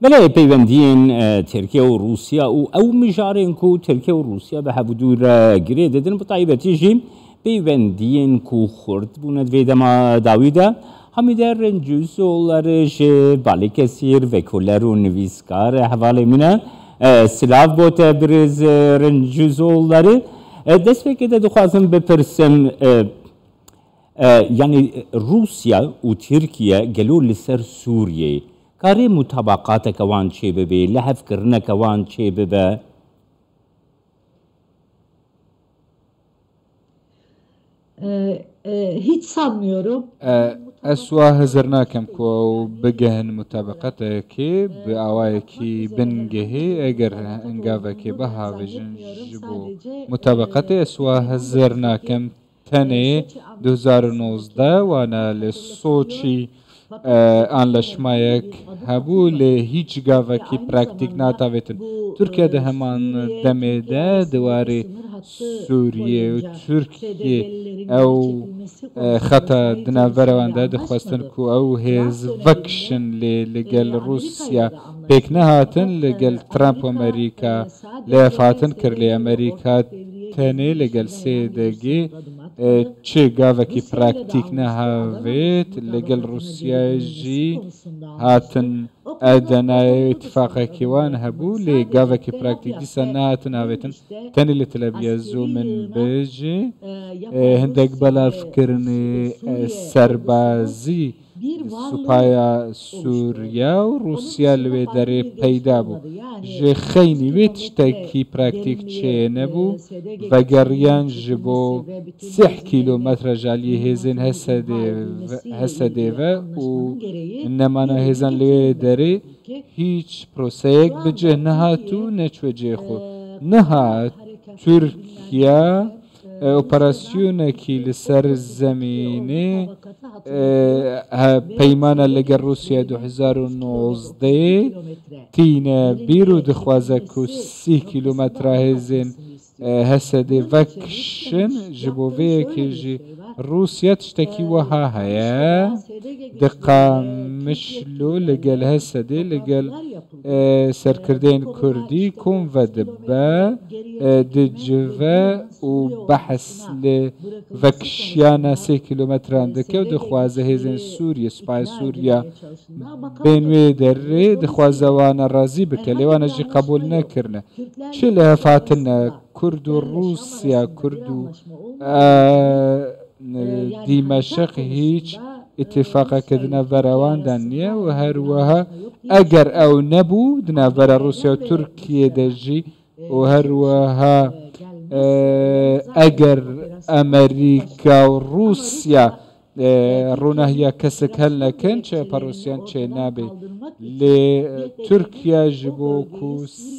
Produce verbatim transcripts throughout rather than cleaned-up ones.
Belê peywendiyên e, Tirkiye û Rûsya û ew mijarên ku Tirkiye û Rûsya bi hevdû re girê didin, bi taybetî jî peywendiyên ku xurt bûne di vê dema dawî de. Hamîde Rencûzolları ji Balikesîr, vekoler û nivîskar hevalê min e. E, Silav bo te birêz e, Rencûzolları. E, destpêkê de dixwazim bipirsim, e, e, yanî Rûsya û Tirkiye gelo li ser Sûriyeyê karê mutabaqateke wan çêbibe, lihevkirineke wan çêbibe? E, e, hiç sanmıyorum. E, ez wa hizir nakim ku ew bigihin mutabaqatekê bi awayekî bingehê, eger engavekê bihavêjin ji bo mutabaqatê, ez wa hizir nakim. Tenê du hezar û nozdeh wana li Soçî e, anlaşmayek hebû, lê hîç gavekî praktîk nat avêtin. Tirkiye di heman demê de di warê Sûriyê û Tirkiyê ew e, xeta di navbera wan de dixwestin ku ew hêz vekişin, lê li gel Rûsya pêk nehatin, li gel Trump û Amerîka lihevhatin kir, lê Amerîka tenê li gel SDG'ê e, çi gavekî praktîk nehavêt, li gel Rûsyayê jî hatin Edenayê, îtîfaqekî wan hebû, lê gavekî praktîk dîsa nehatin avêtin. Tenê li Tel Aviv ez û min bijî, e, hindek belavkirinê e, serbazî Supaya Sûriya û Rûsya li wê derê peyda bû. Ji xeynî wê tiştekî praktîk çênebû. Vegeriyan ji bo sih kîlometre ji aliyê hêzên Hesedê ve, Hesedê ve û nemana hêzan li wê derê hîç proseyek bi cih nehat û neçû cihê xwe. Niha Tirkiye e, operasyonekî li ser zemînê e, he, peymana li gel Rûsya du hezar û nozdeh tîne bîr û dixwaze ku sî kîlometra hêzên e, Hesedê vekişin. Ji bo vê yekê jî Rûsya tiştekî wiha heye. Di Qamişlo li gel Hesedê, li gel e, serkirdeyên kurdî kom vedibe, e, dicive û behs li vekişiyana sê kîlometran dike û dixwaze hêzên Sûriyê, Supayê Sûriya bên wê derê dixwaze wana razî bike, lê wana jî qebûl nekirine. Çi lihevhatine Kurd û Rûsya, Kurd û, e, Dîmeşiq hîç îtîfaqeke di navbera wan de niye û her wiha eger ew nebû, di navbera Rûsya û Tirkiyê de jî û her wiha, e, eger Amerîka û Rûsya, e, rûnahiya kesek hel nekin, çi operasyon çê nabe. Lê, e, Tirkiye ji bo ku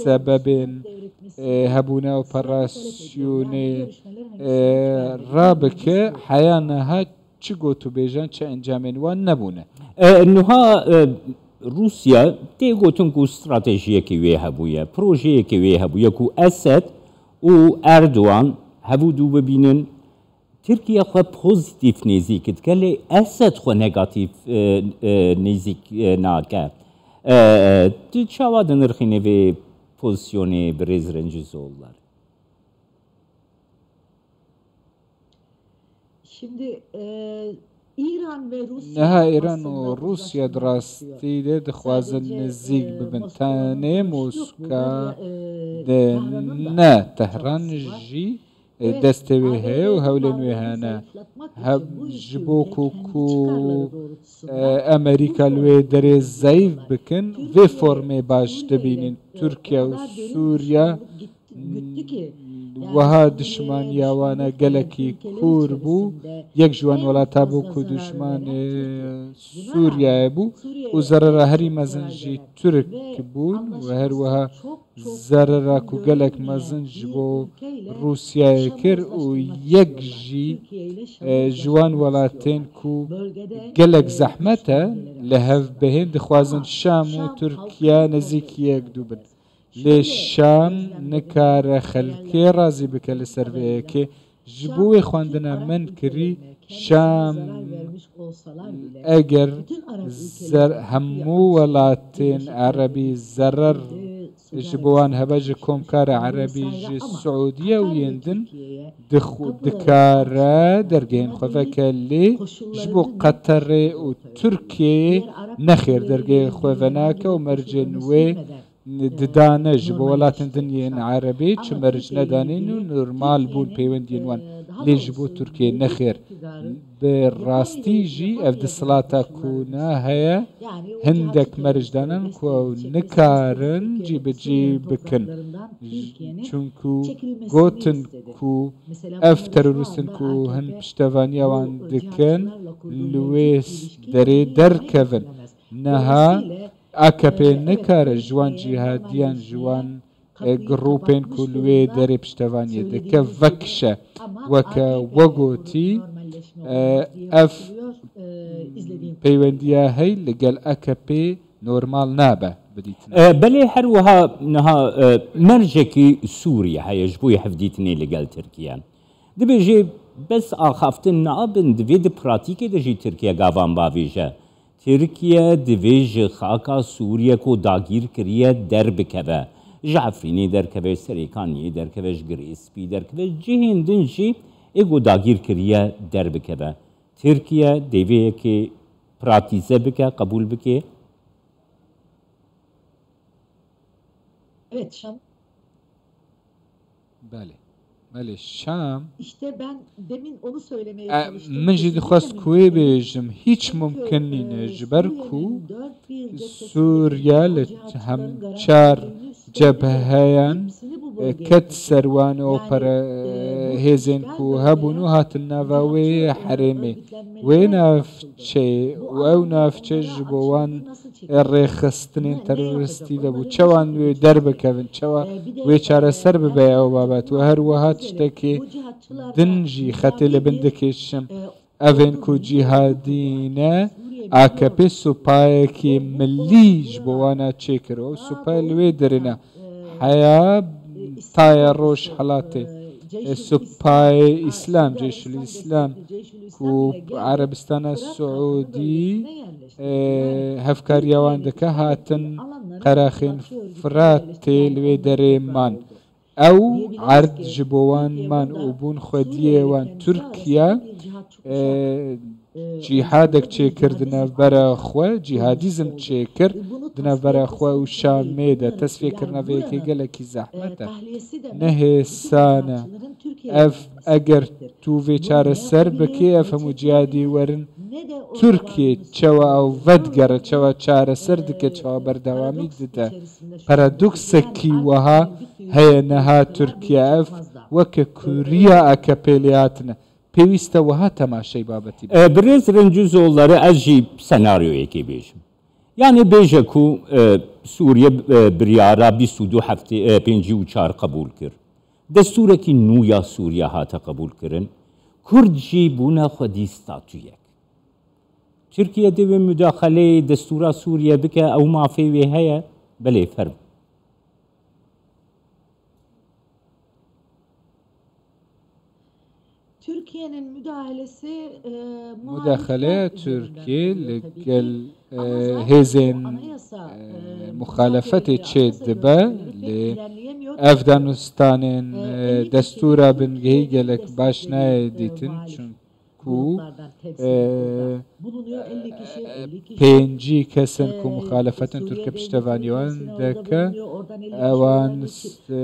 sebebên, e, hebûna operasyonê, e, rabike, heya niha çi gotûbêjan, çi encamên wan nebûne. E, niha, e, Rûsya tê gotin ku stratejiyekê wê hebûye, projeyekê wê hebûye ku Esed û Erdogan hevû dû bibînin. Tirkiye xwe pozîtîf nêzîk dike, lê Esed xwe negatîf, e, e, nêzîk, e, nake. E, e, tu çawa dinirxînî vê pozîsyonê birêz Rencî Zollar? Şimdi e, İran ve Rusya Niha Îran û aslında Rûsya di uzlaşma rastî de dixwazin sadece, nizîk e, bibin. Moskova Tenê Moska e, de Tahran'ın da ne, Tehran jî, e, destê wê heye û hewlên wê hene. Hev ji bo ku, ku, e, Amerîka li wê derê zayîf bikin, vê formê baş dibînin. Tirkiye û Sûriya wiha dişmaniya wan e gelekî kûr bû. Yek ji wan welata bû ku dişmanê Sûriyeyê bû û zerera herî mezin jî Tirk bûn û her wiha zerera ku gelek mezin ji bo Rûsyayê kir û yek jî, e, ji wan welatên ku gelek zehmet e li hev bihên, dixwazin Şam û Tirkiye nêzîkî yek dû bin. Lê Şam nikare xelkê razî bike li ser vê yekê. Ji bo wê xwendina min kirî, Şam eger zer-, hemû welatên erebî zerer ji bo wan hebe, ji Komkara Erebî, ji Siûdiye û yên din dixu-, dikare dergehên xwe veke, lê ji bo Qeterê û Tirkiyeyê nexêr dergehê xwe venake û mercên wê didane ji bo welatên din yên erebî, çi merc nedanîn û normal bûn peywendiyên wan. Lê ji bo Tirkiyeyê nexêr. Bi rastî jî ev desthilata ku na heye, hindek merc danan ku ew nikarin cîbicî bikin. Çunku gotin ku ev terorîstin ku hin piştevaniya wan dikin, li wê derê derkevin. Niha A K P nikare ji wan cîhadiyan, ji wan, e, grûpên ku li wê derê piştevaniyê dike, vekişe. Weke we gotî, e, ev peywendiya hey li gel A K P normal nabe bidîtine. E, belê, her wiha niha, e, mercekî Sûriye heye ji bo hevdîtinê li gel Tirkiye. Dibêje, bes axaftin nabin, divê di pratîkê de jî Tirkiye gavan bavêje. Tirkiye divê ji xaka Sûriye ku dagîr kiriye derbikeve. Ji Efrînê derkeve, ji Serêkaniyê derkeve, ji Girê Spî derkeve, ji cihên din jî ê ku dagîr kiriye derbikeve. Tirkiye dê vê yekê pratîze bike, qebûl bike. Evet, Şam. Belê. Belê, Şam. İşte ben demin onu söylemeye E, çalıştım. Min jî dixwest ku wê bêjim, hîç mumkin nîne, ji ber ku Sûriye li hem çar cebheyan, e, ket ser wan opera, e, hêzên ku hebûn û hatin nava wê herêmê. Wê navçeyê û ew navçe ji bo wan rêxistinên terorîstî de bû. Çawa wê derbikevin, çawa wê çareser bibe ew babet. Û her wiha tiştekê din jî xetê li bin dikêşim. Evên ku cîhadî ne, A K P supayekî milî ji bo wana çêkir. Ew supa li wê derê ne. Heya taya Rojhelatê, e, Supayê Îslam, Ceyşul Îslam, ku Erebistana Siûdî, e, hevkariya wan dike, hatin qeraxên Firatê li wê derê man. Ew erd ji bo wan man û bûn xwediyê wan. Tirkiye, e, cîhadek çêkir di navbera xwe, cîhadîzm çêkir di navbera xwe û Şamê de. Tesfiyekirina vê yekê gelekî zehmet e. Ne hêsan e. Ev, eger tu vê çareser bikî, ev hemû cîhadî werin Tirkiye, çawa ew vedigere, çawa çareser dike, çawa berdewamî dide. Paradoksekî wiha heye niha Tirkiye, ev weke kuriya A K P lê hatine. Pêwîst e wiha temaşey babetî bike. E, birêz Rencûzoğulları, ez jî senaryoyekê bêjim. Yani bêje ku, e, Sûriye, e, biryara bîst û du heftê, e, pêncî û çar qebûl kir. Destûrekî nû ya Sûriye hate qebûlkirin. Kurd jî bûne xwedî statuyek. Tirkiye dê wê mudaxeleyê destûra Sûriye bike, ew mafê wê heye? Belê, fermo. Türkiye'nin müdahalesi, e, Mudaxeleya Tirkiyê li gel, e, hêzên, e, muxalefetê çê dibe, lê ev danûstanên, e, destûra bingehî gelek baş nayê dîtin, çunku ku, e, pêncî kes in ku muxalefetin Tirkiye piştevanî wan dike. Ewan, e,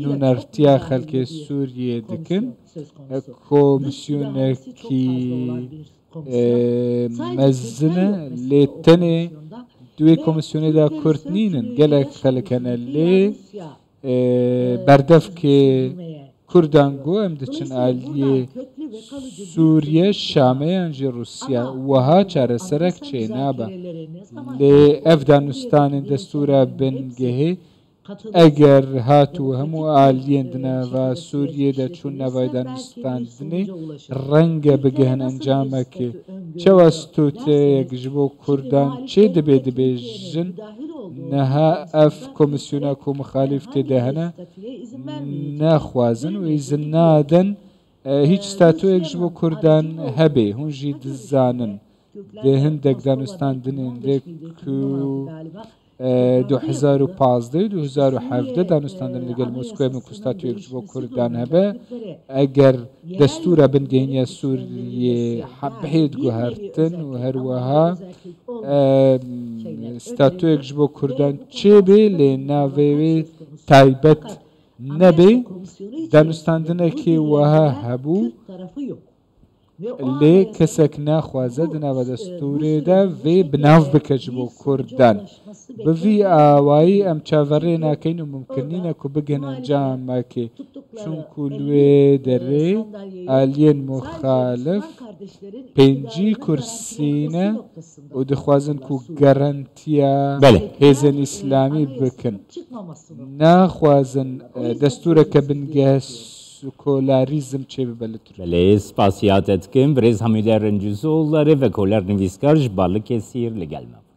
nûnertiya xelkê Sûriyê dikin. E, komisyonekî, e, mezin e, lê tenê di wê komisyonê de Kurd nînin. Gelek xelk hene lê, e, berdevkê Kurdan got, em diçin aliyê Sûriye, Şamê yan jî Rûsya. Wiha çareserek çênabe. Lê ev danûstanên destûra bingehê, eger hat û hemû aliyên di nava Sûriyê de çûn navayê danûstandinê, renge bigihin encamekê. Çawa stûteyek ji bo Kurdan çê dibe, dibêjin, niha ev komîsyona ku muxalîf tê de hene, naxwazin û îzin nadin, E, hiç statuyek ji bo Kurdan hebe, hûn jî dizanin. Di hindek danûstandinên de ku, e, du hezar û pazdeh û du hezar û hevdeh danûstandin li gel Moskowê me ku statuyek ji bo Kurdan hebe, eger destûra bingehîn ya Sûriyê he-, bihêt guhertin û her wiha, e, statuyek ji bo Kurdan çêbê, lê navê wê taybet nebê, danûstandinekî wiha hebû, lê kesek naxwaze di nava destûrê de vê bi nav bike ji bo Kurdan. Bi vî awayî em çaverê nakin û mumkin nîne ku bigihine encamekê. Çunku li wê derê aliyên muxalif pêncî kursî ne û dixwazin ku garantiya Belê. hêzên îslamî bikin. Naxwazin, e, destûreke bingeh sekûlarîzm çêbibe li Tirkiye. Belê, spasiya te dikim. Birêz Hamîde Rencîzoğulları ve Koler Nivîskar ji Balikesîr li gel me.